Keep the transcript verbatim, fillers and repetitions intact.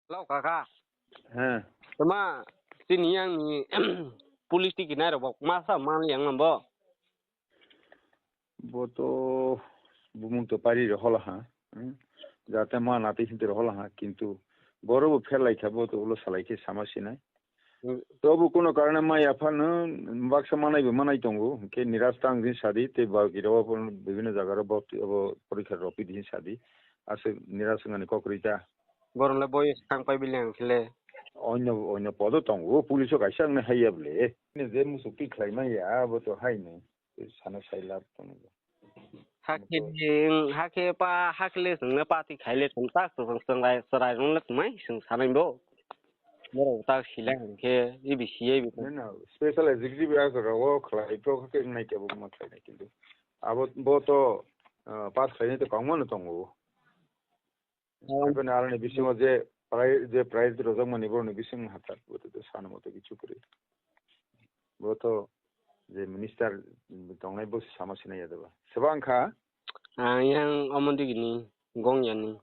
Hello, kaka. He. Tama, tini yang ni police tiki nai rok bok masa man yang nambo. Bo to bumung to pari rok hola ha. Hmm. Jate ma nati hinti rok hola ha, kintu boro bo pher lai kha, bo to ulo salai khe sama sinai. Hmm. To bo kuno karone ma yapha no baksa manai bo manai tongo, ke niras tang din sadi, te ba giro bo bibhinno jaga ro bo, bo porikha rok pidi hin sadi. Aswk niras wngani kok rwi ta. Borok le boyes thang pai bile ang khe le. Onyo, onyo podo tongo, police o kaisa wngna hai ya bole. Ni je musuk twi khlai ma ya, abo to hai ni. Sana sai lab tongo. Hakhe, hakhe pa, hakhe le swngna pati khai le tong tak to swng swng rai, swrai rong le tmai swng sanai bo. Borok tak sila hwnkhe, ibi siye ibi. No, no, special executive ya ko rogo khlai pro khe nai ke bo ma khlai nai kintu. Abo bo to, ah, pass khlai nai to kangma no tongo. Aboni aroni bisingo je prize, je prize rojak mani boroni bising hathar, bo to sana moto kichu kwrwi. Bo to je minister tongnai bo sama sinai ya deba. Seba wngkha? Ang yang omo digini, gong yani.